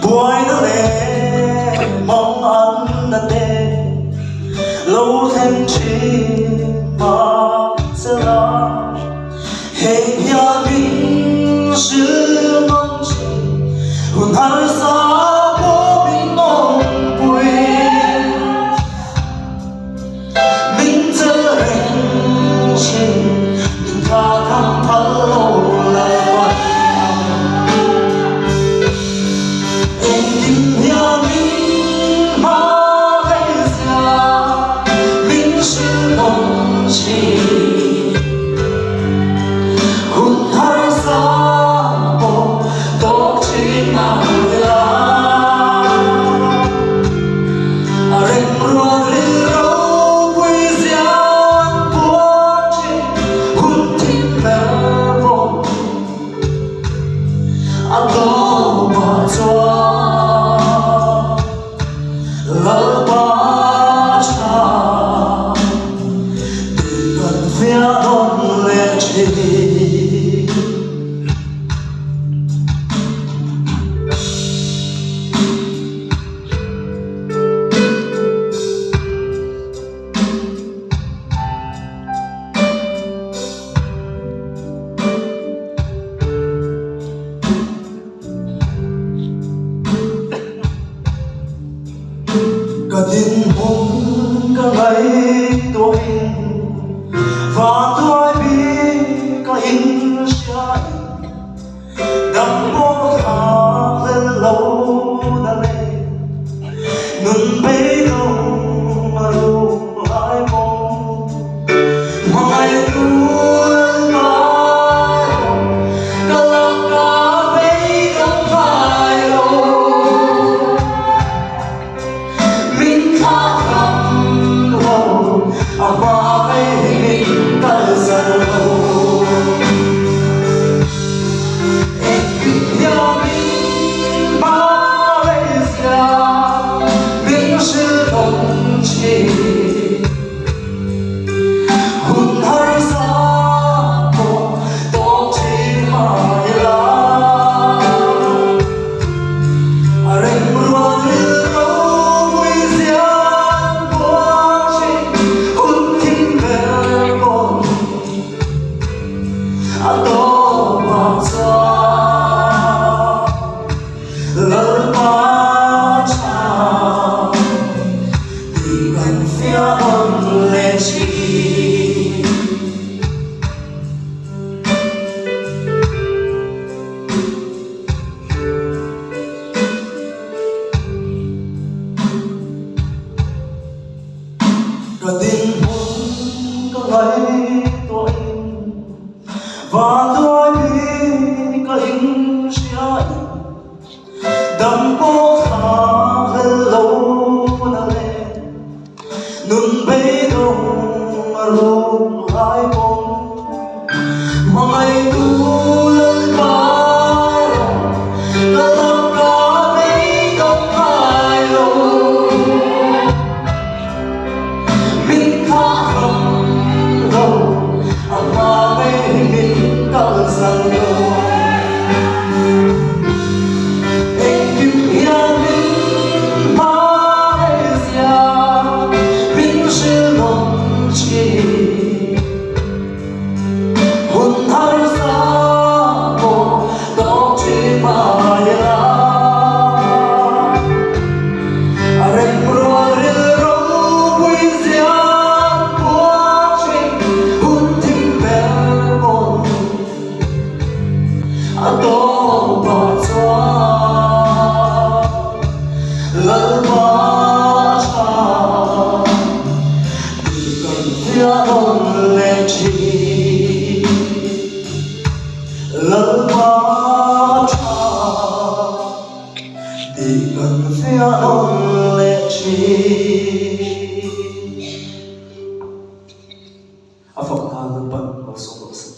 Buaina leh manganna te lo thleng thin mahsela heng hian min hrilh nawn thin hun harsa pawh min awmpui. Min chel reng thin min tha tham phal lo Lalpa Engkim hian min hma hei zia min hrilh nawn thin. Hun harsa pawh tawk thin ang ila. A remruat rilropui zian puan thin hun thim ber pawh a tawpah chuan Lalpa tha tih kan fiah nawn leh thin. Ka dinhmun ka ngaihtuahin vanduai bik ka inhriain Dam pawh thlak hlel lo na le nun beidawng a rum lai pawh hmangaih tu Lalpa erawh ka laka beidawng ngai lo. Min thlah ram lo a hma vei hi min kalsan lo. Engtin hian min hma vei zia min hrilh dawn thin. Hun harsa pawh tawk thin mah ila. A remruat rilropui zian puan thin hun thim ber pawn a tawpah chuan Lalpa tha tih kan fiah nawn leh thin. Ka dinhmun ka ngaihtuahin vanduai bik ka inhriain dam pawh thlak hlel lo na leh nun beidawng a rum lai pawn hmangaihtu Lalpa erawh ka laka beidawng ngai lo. Min thlah ram lo a hma ngei min kalsan lo. Engkim hian min hmai zia min hrilh nawn thin. Hun harsa pawh tawk thin mai la. A remrual rilropui zian puan thin hun thim ber pawn. A tawpah chuan Lalpa tha tih kan fiah nawn leh thin. Lalpa tha tih kan fiah nawn leh thin. A fak hna Lalpan malsawm rawh se.